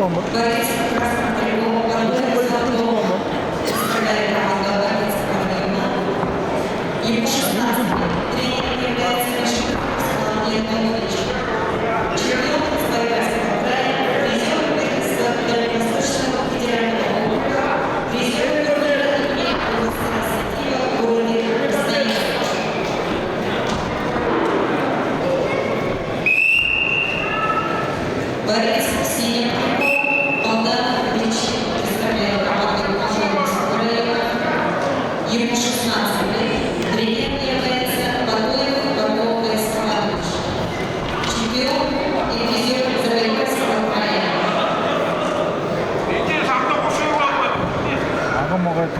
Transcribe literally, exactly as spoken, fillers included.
Борец в красном трико, подводит заслон. Представляет команду Борец Ивановна. Ему шестнадцать лет. Тренером является Мишутов Руслан Леонидович. Чемпион Красноярского края, призёр первенства Дальневосточного федерального округа, призёр турнира имени Августа Россетиева в городе Красноярске. Борец в синем трико Богдан Рич представляет команду Можайского района. Ему шестнадцать лет. Тренером является Батоев Батон Вячеславович. Чемпион и призёр Забайкальского края. Ага, могу это.